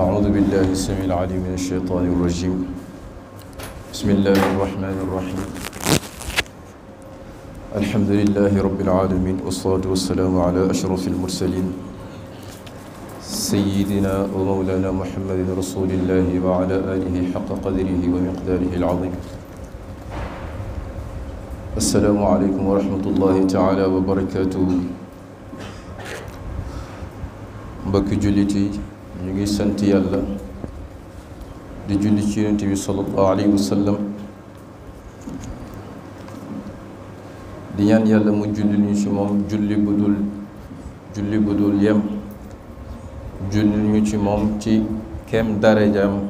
أعوذ بالله السميع العليم من الشيطان الرجيم بسم الله الرحمن الرحيم الحمد لله رب العالمين والصلاة والسلام على أشرف المرسلين سيدنا ومولانا محمد رسول الله وعلى آله حق قدره ومقداره العظيم السلام عليكم ورحمة الله تعالى وبركاته mbokki jullit yi ñu ngi sant yàlla di julli ci yonent bi sallallahu alayhi wa sallam di ñaan yàlla mu julli ñu ci moom julli bu dul yem julli ñu ci moom ci kem darajaam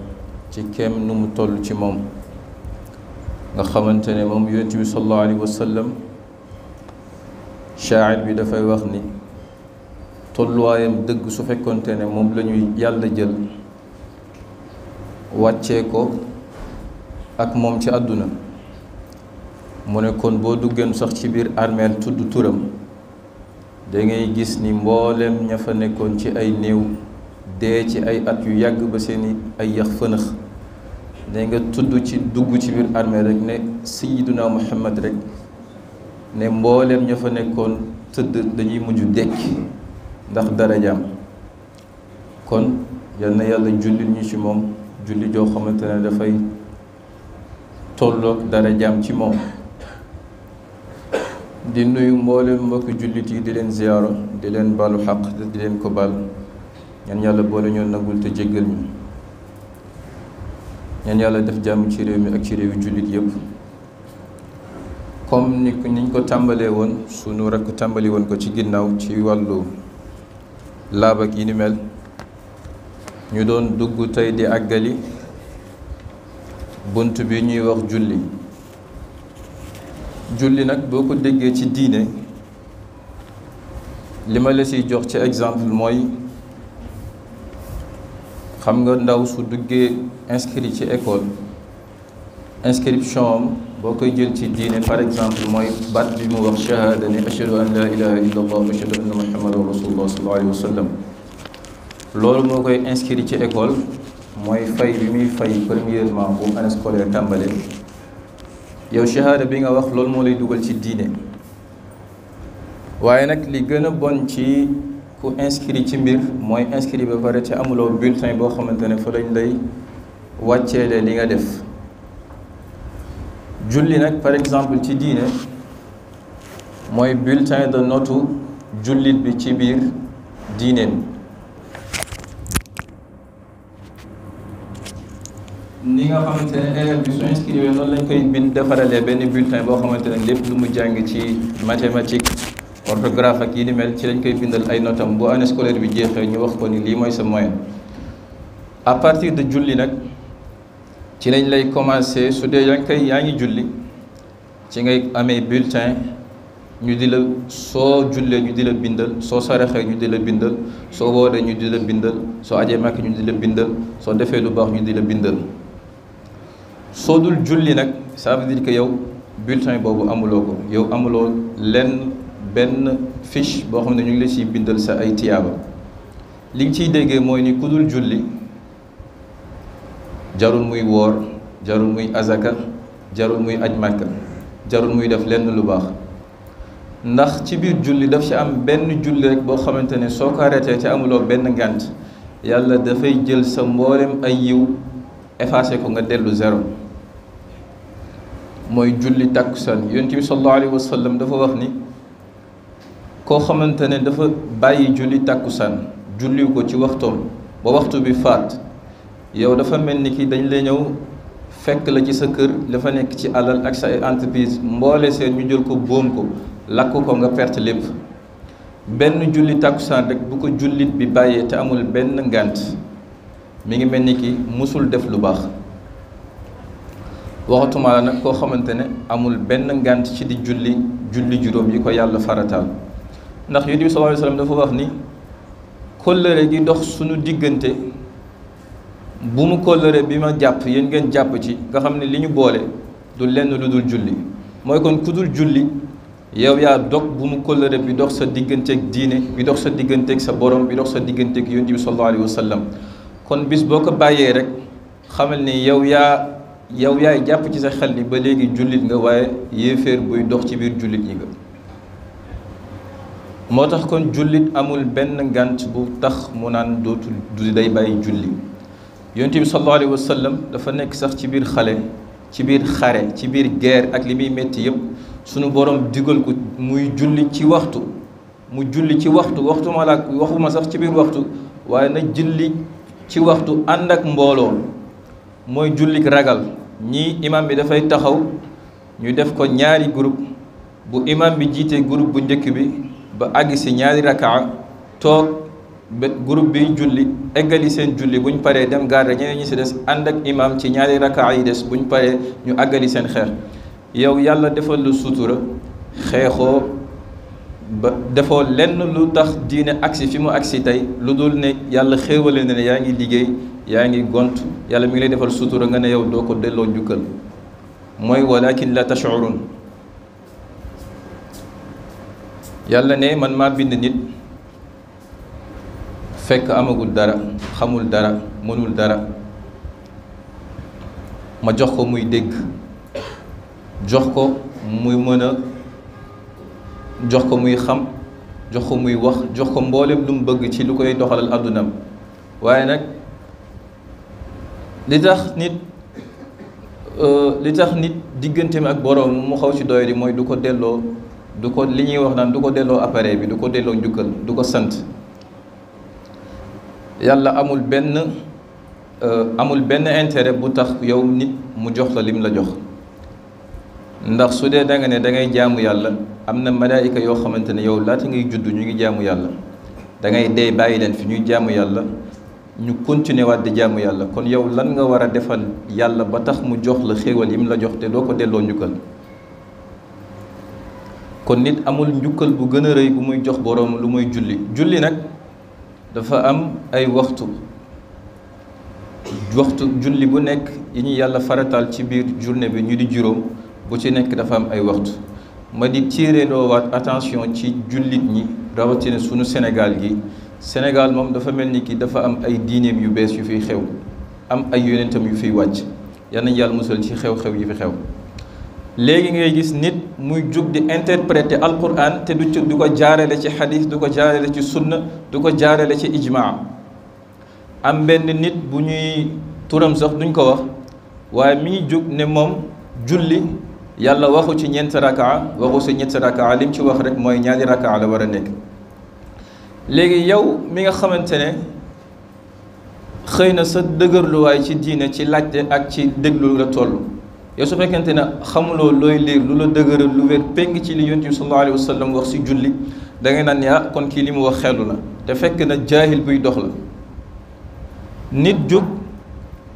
ci kem nu mu toll ci moom nga xamante ne moom yonent bi sallallahu alayhi wa sallam shaa'ir bi dafay wax ni tolluwaayam dëgg su fekkonte ne moom la ñuy yàlla jël wàccee ko ak moom ci àdduna mu ne kon boo duggeen sax ci biir armeel tudd turam da ngay gis ni mboolem ña fa nekkoon ci ay néew dee ci ay at yu yàgg ba seeni ay yax fënëx da nga tudd ci dugg ci biir armeel rek ne sayyiduna Muhammad rek ne mboolem ña fa nekkoon tëdd dañuy mujj dekki ndax darajaam kon yal na yàlla jullit ñu ci moom julli joo xamante ne dafay tolloog darajaam ci moom di nuyu mboolem mbokki jullit yi di leen ziyaara di leen balu xaq di leen ko bal ñaan yàlla boole ñoo nangul te jéggal ñu ñaan yàlla def jàmm ci réew mi ak ci réewi jullit yépp comme niñ ko tàmbalee woon sunu rekk tàmbali woon ko ci ginnaaw ci wàllu laab ak yi ni mel ñu doon dugg tey di àggali bunt bi ñuy wax julli nag boo ko déggee ci diine li ma la siy jox ci exemple mooy xam nga ndaw su duggee inscrit ci école inscription am boo koy jël ci diine par exemple mooy baat bi mu wax shahada ni ashhadu an la ilaha illa allah wa ashhadu anna muhammadan rasulullah sallallahu alayhi wa sallam loolu moo koy inscrit ci école mooy fay bi muy fay premièrement bu année scolaire tàmbalee yow shahada bi nga wax loolu moo lay dugal ci diine waaye nag li gën a bon ci ku inscrit ci mbir mooy inscrit ba pare ci amuloo bulletin boo xamante ne fa lañ lay wàcceele li nga def julli nag par exemple ci diine mooy bulletin de note jullit bi ci biir diineen ni nga xamante ne élève bi su inscrire noonu lañ koy bind defaralee benn bulletin boo xamante ne lépp lu mu jàng ci mathématique orthographe ak yi ni mel ci lañ koy bindal ay notam bu année scolaire bi jeexee ñu wax ko ni lii mooy sa moyenne à partir de julli nag ci lañ lay commencé su dee yaa ngi julli ci ngay amee bulletin ñu di la soo jullee ñu di la bindal soo saraxee ñu di la bindal soo wooree ñu di la bindal soo ajee màkk ñu di la bindal soo defee lu baax ñu di la bindal soo dul julli nag ça veut dire que yow bulletin boobu amuloo ko yow amuloo benn fiche boo xam ne ñu ngi la ciy bindal sa ay tiyaaba li nga ciy déggee mooy ni ku dul julli jarul muy woor jarul muy azaka jarul muy aj màkka jarul muy def lenn lu baax ndax ci biir julli daf ci am benn julli rek boo xamante ne soo ko arrêté te amuloo benn ngànt yàlla dafay jël sa mboolem ay yiw effacé ko nga dellu zéro mooy julli tàkkusaan yonent bi sallallahu alayhi wa sallam dafa wax ni koo xamante ne dafa bàyyi julli tàkkusaan julliw ko ci waxtoom ba waxtu bi faat yow dafa mel ni ki dañ lay ñëw fekk la ci sa kër dafa nekk ci alal ak sa entreprise mboole seen ñu jël ko boom ko lakk ko nga perte lépp benn julli tàkkusaan rek bu ko jullit bi bàyyee te amul benn ngànt mi ngi mel ni ki musul def lu baax waxatuma la nag koo xamante ne amul benn ngànt ci di julli juróom yi ko yàlla farataal ndax Yonent bi sallallahu alayhi wa sallam dafa wax ni kóllëre gi dox suñu diggante bu mu kóllëre bi ma jàpp yéen ngeen jàpp ci nga xam ne li ñu boole du lenn lu dul julli mooy kon ku dul julli yow yaa dog bu mu kóllëre bi dox sa digganteeg diine bi dox sa digganteeg sa borom bi dox sa digganteeg yonent bi sallallahu alayhi wa sallam kon bis boo ko bàyyee rek xamal ni yow yaay jàpp ci sa xel ni ba léegi jullit nga waaye yéeféer buy dox ci biir jullit ñi nga. moo tax kon jullit amul benn ngànt bu tax mu naan dootul du day bàyyi julli. yonent bi sallallahu alayhi wa sallam dafa nekk sax ci biir xare ci biir guerre ak li muy métti yëpp sunu borom digal ko muy julli ci waxtu waxtu waxuma sax ci biir waxtu waaye na julli ci waxtu ànd ak mbooloo mooy jullik ragal ñii imam bi dafay taxaw ñu def ko ñaari groupe bu imam bi jiitee groupe bu njëkk bi ba àgg si ñaari rakaa toog groupe bi julli eggali seen julli buñ paree dem garde ñeneen ñi si des ànd ak imam ci ñaari rakaa yi des buñ paree ñu àggali seen xeex yow yàlla defal lu sutura xeexoo ba defoo lenn lu tax diine agsi fi mu agsi tey lu dul ne yàlla xéewale ne yaa ngi liggéey yaa ngi gont yàlla mi ngi lay defal sutura nga ne yow doo ko delloo njukkal mooy walakin la tash'urun yàlla ne man maa bind nit fekk amagul dara xamul dara mënul dara ma jox ko muy dégg jox ko muy mën a jox ko muy xam jox ko muy wax jox ko mboolem lu mu bëgg ci lu koy doxalal àddunam waaye nag li tax nit digganteem ak boroom mu xaw ci doy di mooy du ko delloo li ñuy wax naan du ko delloo appareil bi du ko delloo njukkal du ko sant yàlla amul benn intérêt bu tax yow nit mu jox la lim la jox ndax su dee da nga ne da ngay jaamu yàlla am na malaayika yoo xamante ne yow laata ngay judd ñu ngi jaamu yàlla da ngay dee bàyyi leen fi ñuy jaamu yàlla ñu continuer waat di jaamu yàlla kon yow lan nga war a defal yàlla ba tax mu jox la xéewal yi mu la jox te doo ko delloo njukkal kon nit amul njukkal bu gën a rëy bu muy jox boroom lu muy julli nag dafa am ay waxtu julli bu nekk yi ñu yàlla farataal ci biir journée bi ñu di juróom bu ci nekk dafa am ay waxtu ma di tiireloo waat attention ci jullit ñi rawatina sunu Sénégal gi Sénégal moom dafa mel ni ki dafa am ay diineem yu bees yu fiy xew am ay yonentam yu fiy wàcc yal nañu yàlla musal ci xew-xew yi fi xew léegi ngay gis nit muy jóg di interpréter alquran te du ko jaarale ci xadis du ko jaarale ci sunna du ko jaarale ci ijmaa am benn nit bu ñuy turam sax duñ ko wax waaye mi ngi jóg ne moom julli yàlla waxu ci ñeenti rakaa waxu ci ñetti rakaa lim ci wax rek mooy ñaari rakaa la war a nekk léegi yow mi nga xamante ne xëy na sa dëgërluwaay ci diine ci laajte ak ci déglu la toll yow su fekkente ne xamuloo looy liir lu la dëgëral lu wér péng ci li yonent bi sallallahu alayhi wa sallam wax ci julli da ngay naan yaa kon kii li mu wax xelu la te fekk na jaahil buy dox la nit jóg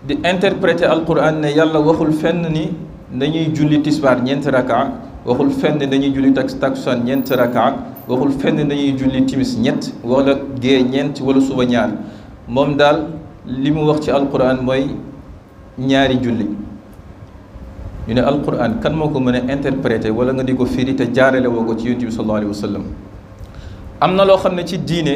di interpréter alquran ne yàlla waxul fenn ni dañuy julli tisbaar ñeenti rakaa waxul fenn dañuy julli takkusaan ñeenti rakaa waxul fenn dañuy julli timis ñett wala gée ñeent wala suba ñaar moom daal li mu wax ci alquran mooy ñaari julli ñu ne alquran kan moo ko mën a interpréter wala nga di ko firi te jaarale woo ko ci yonent bi sallallahu alayhi wa sallam am na loo xam ne ci diine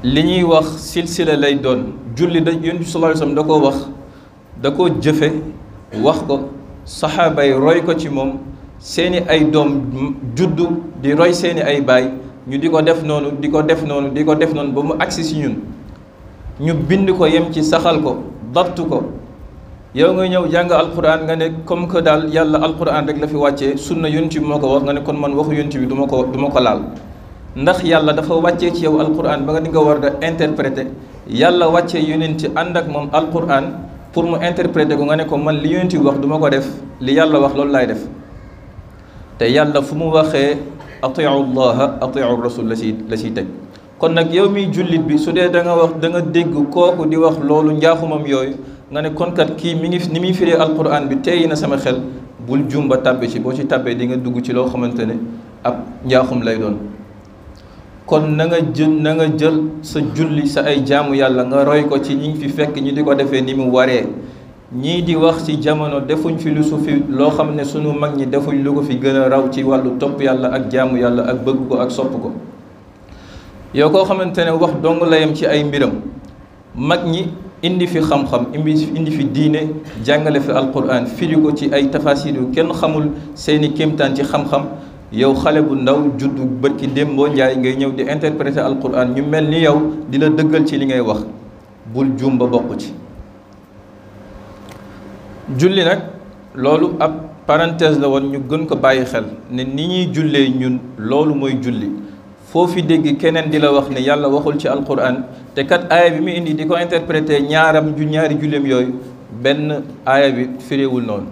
li ñuy wax silsila lay doon julli da yonent bi sallallahu alayhi wa sallam da koo wax da koo jëfe wax ko saxaaba yi roy ko ci moom seeni ay doom juddu di roy seeni ay baay ñu di ko def noonu di ko def noonu di ko def noonu ba mu agsi si ñun ñu bind ko yem ci saxal ko dabtu ko yow nga ñëw jàng alquran nga ne comme que daal yàlla alquran rek la fi wàccee sunna yonent bi moo ko wax nga ne kon man waxu yonent bi du ma ko laal ndax yàlla dafa wàccee ci yow alquran ba nga di nga war a interpréter yàlla wàccee yonent ànd ak moom alquran pour mu interpréter ko nga ne ko man li yonent bi wax du ma ko def li yàlla wax loolu laay def te yàlla fu mu waxee atiu llaha atiu rasul la siy teg kon nag yow miy jullit bi su dee da nga wax da nga dégg kooku di wax loolu njaaxumam yooyu nga ne kon kat kii mi ngi ni muy firee alquran bi teey na sama xel bul jumba tàbbi ci boo ci tàbbee di nga dugg ci loo xamante ne ab njaaxum lay doon kon na nga jël sa julli sa ay jaamu yàlla nga roy ko ci ñi ngi fi fekk ñu di ko defee ni mu waree ñii di wax ci jamono defuñ fi lu su fi loo xam ne sunu mag ñi defuñ lu ko fi gën a raw ci wàllu topp yàlla ak jaamu yàlla ak bëgg ko ak sopp ko yow koo xamante ne wax dong la yem ci ay mbiram mag ñi indi fi xam-xam indi fi diine jàngale fi alquran firi ko ci ay tafasir yu kenn xamul seeni kéemtaan ci xam-xam yow xale bu ndaw juddu bërki démboo njaay ngay ñëw di interpréter alquran ñu mel ni yow di la dëggal ci li ngay wax bul juum ba bokk ci. julli nag loolu ab parenthèse la woon ñu gën ko bàyyi xel ne ni ñuy jullee ñun loolu mooy julli foofu dégg keneen di la wax ne yàlla waxul ci alquran te kat aaya bi mu indi di ko interpréter ñaari julleem yooyu benn aaya bi firéewul noonu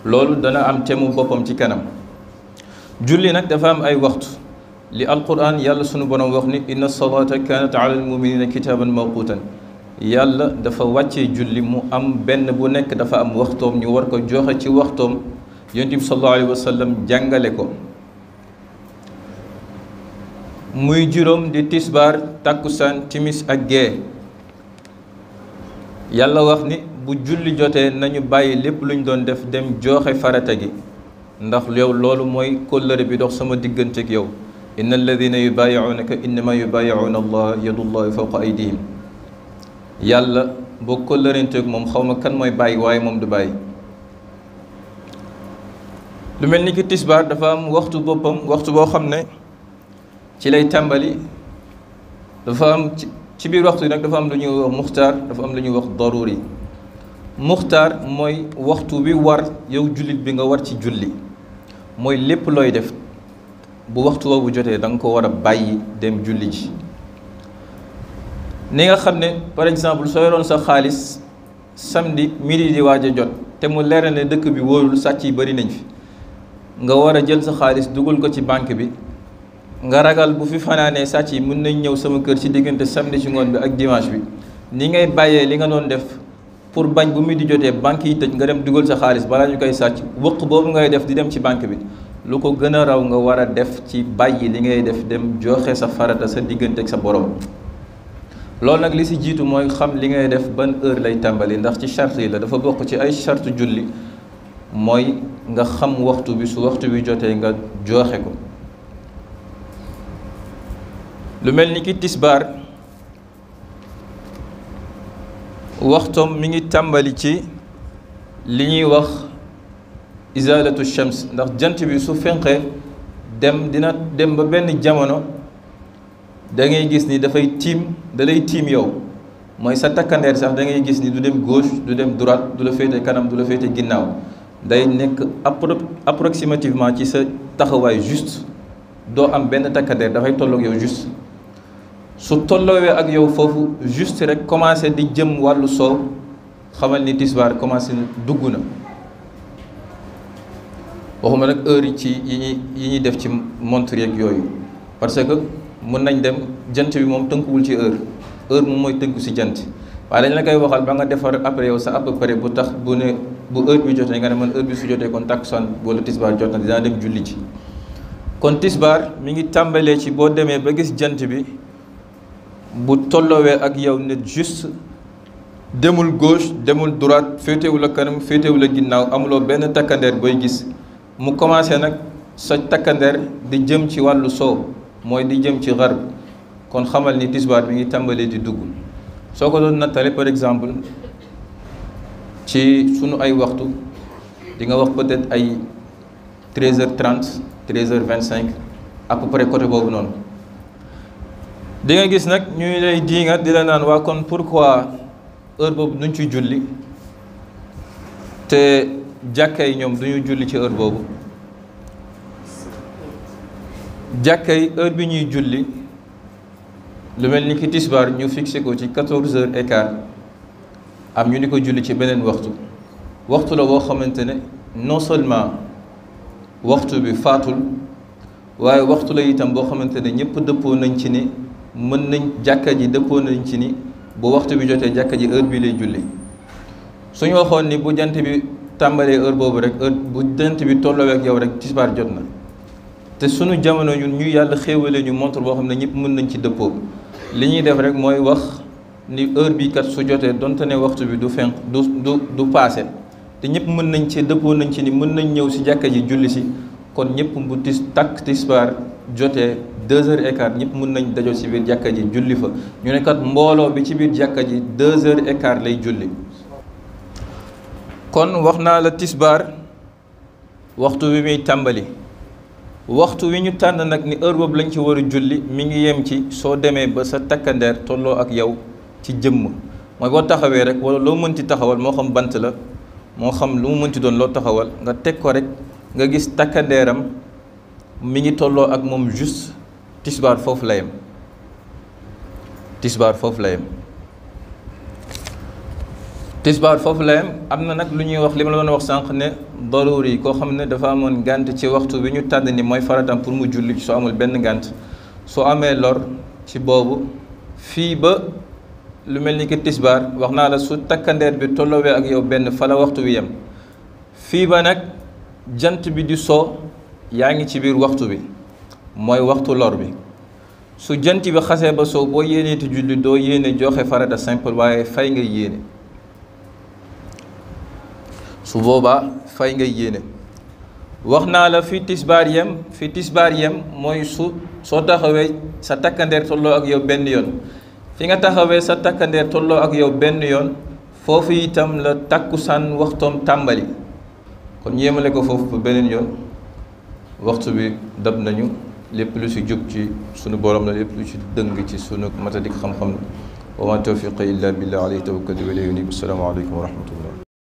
loolu dana am temu boppam ci kanam. julli nag dafa am ay waxtu li alquran yàlla sunu borom wax ni inna salata kanat ala almuminina kitaban mawqutan yàlla dafa wàccee julli mu am benn bu nekk dafa am waxtoom ñu war ko joxe ci waxtoom yonent bi sallallahu alayhi wa sallam jàngale ko muy juróom di tisbaar takkusaan timis ak gee yàlla wax ni bu julli jotee nañu bàyyi lépp luñ doon def dem joxe farata gi ndax yow loolu mooy kóllëre bi dox sama digganteeg yow inna alladina yubayi'unaka innama yubayi'una allah yadullahi fawqa aydihim yàlla boo kóllërenteeg moom xaw ma kan mooy bàyyi waaye moom du bàyyi. lu mel ni ki tisbaar dafa am waxtu boppam waxtu boo xam ne ci lay tàmbali dafa am ci biir waxtu yi nag dafa am lu ñuy wax muxtaar dafa am lu ñuy wax daruri muxtaar mooy waxtu bi war yow jullit bi nga war ci julli mooy lépp looy def bu waxtu boobu jotee da nga ko war a bàyyi dem julli ji ni nga xam ne par exemple soo yoroon sa xaalis samedi midi di waaj a jot te mu leer ne dëkk bi wóorul sàcc yi bari nañ fi nga war a jël sa xaalis dugal ko ci banque bi nga ragal bu fi fanaanee sàcc yi mën nañ ñëw sama kër ci diggante samedi ci ngoon bi ak dimanche bi ni ngay bàyyee li nga doon def pour bañ bu midi jotee banque yi tëj nga dem dugal sa xaalis balaa ñu koy sàcc wëq boobu ngay def di dem ci banque bi lu ko gën a raw nga war a def ci bàyyi li ngay def dem joxe sa farata sa diggante ak sa borom. loolu nag li si jiitu mooy xam li ngay def ban heure lay tàmbali ndax ci charte yi la dafa bokk ci ay charte julli mooy nga xam waxtu bi su waxtu bi jotee nga joxe ko. lu mel ni ki tisbaar waxtoom mi ngi tàmbali ci li ñuy wax izalatu shams ndax jant bi su fenqee dina dem ba benn jamono da ngay gis ni dafay da lay tiim yow mooy sa takkandeer sax da ngay gis ni du dem gauche du dem droite du la féete kanam du la féete ginnaaw day nekk approximativement ci sa taxawaay juste doo am benn takkandeer dafay tolloog yow juste su tolloowee ak yow foofu juste rek commencé di jëm wàllu soow xamal ni tisbaar commencé dugg na waxuma nag heure yi ci yi ñuy def ci montre yeeg yooyu parce que mën nañ dem jant bi moom tënkuwul ci heure moom mooy tënku si jant waaye dañ la koy waxal ba nga defar après yow sa à peu près bu tax bu heure bi jotee nga ne man heure bi su jotee kon takkusaan wala tisbaar jot na dinaa dem julli ci kon tisbaar mi ngi tàmbalee ci boo demee ba gis jant bi bu tolloowee ak yow ne juste demul gauche demul droite féetewul a kanam féetewul a ginnaaw amuloo benn takkandeer booy gis mu commencé nag sa takkandeer di jëm ci wàllu soow mooy di jëm ci xarb kon xamal ni tisbaar bi ngi tàmbalee di dugg soo ko doon nattale par exemple ci sunu ay waxtu di nga wax peut-être ay 13h30 13h25 à peu près côté boobu noonu di nga gis nag ñuy lay diingat di la naan waa kon pourquoi heure boobu duñ ci julli te jàkka yi ñoom duñu julli ci heure boobu jàkka yi heure bi ñuy julli lu mel ni ki tisbaar ñu fixé ko ci 14h15 am ñu ni ko julli ci beneen waxtu la boo xamante ne non seulement waxtu bi faatul waaye waxtu la itam boo xamante ne ñëpp dëppoo nañ ci ni mën nañ jàkka ji dëppoo nañ ci ni bu waxtu bi jotee jàkka ji heure bi lay julli suñu waxoon ni bu jant bi tàmbalee heure boobu rek heure bu jant bi tolloo ak yow rek tisbaar jot na te sunu jamono ñun ñu yàlla xéewale ñu montre boo xam ne ñëpp mën nañ ci dëppoo li ñuy def rek mooy wax ni heure bi kat su jotee donte ne waxtu bi du fenq du passé te ñëpp mën nañ ci dëppoo nañ ci ni mën nañ ñëw si jàkka ji julli si kon ñëpp bu tisbaar jotee 2h15 ñëpp mun nañ dajoo ci biir jàkka ji julli fa ñu ne kat mbooloo bi ci biir jàkka ji 2h15 lay julli. kon wax naa la tisbaar waxtu wi muy tàmbali waxtu wi ñu tànn nag ni heure boobu lañ ci war a julli mi ngi yem ci soo demee ba sa takkandeer tolloo ak yow ci jëmm mooy boo taxawee rek wala loo mënti taxawal moo xam bant la moo xam lu mu mënti doon loo taxawal nga teg ko rek nga gis takkandeeram mi ngi tolloo ak moom juste tisbaar foofu la yem tisbaar foofu la yem tisbaar foofu la yem am na nag lu ñuy wax li ma la doon wax sànq ne daruuri yi koo xam ne dafa amoon gànt ci waxtu bi ñu tànn ni mooy faratam pour mu julli soo amul benn gànt soo amee lor ci boobu fii ba lu mel ni ki tisbaar wax naa la su takkandeer bi tolloowee ak yow benn fa la waxtu wi yem fii ba nag jant bi di soo yaa ngi ci biir waxtu bi mooy waxtu lor bi su jant bi xasee ba soo boo yéeneeti julli doo yéene joxe farata simple waaye fay ngay yéene su boobaa fay ngay yéene wax naa la fi tisbaar yem mooy soo taxawee sa takkandeer tolloo ak yow benn yoon fi nga taxawee sa takkandeer tolloo ak yow benn yoon foofu itam la takkusaan waxtoom tàmbali kon yéemale ko foofu ba beneen yoon waxtu bi dab nañu lépp lu ci jub ci sunu borom la lépp lu ci dëng ci sunu matadik xam-xam wa ma tawfiqi illa billah alayhi tawakkaltu wa ilayhi unib. Assalaamu aleykum wa rahmatullah.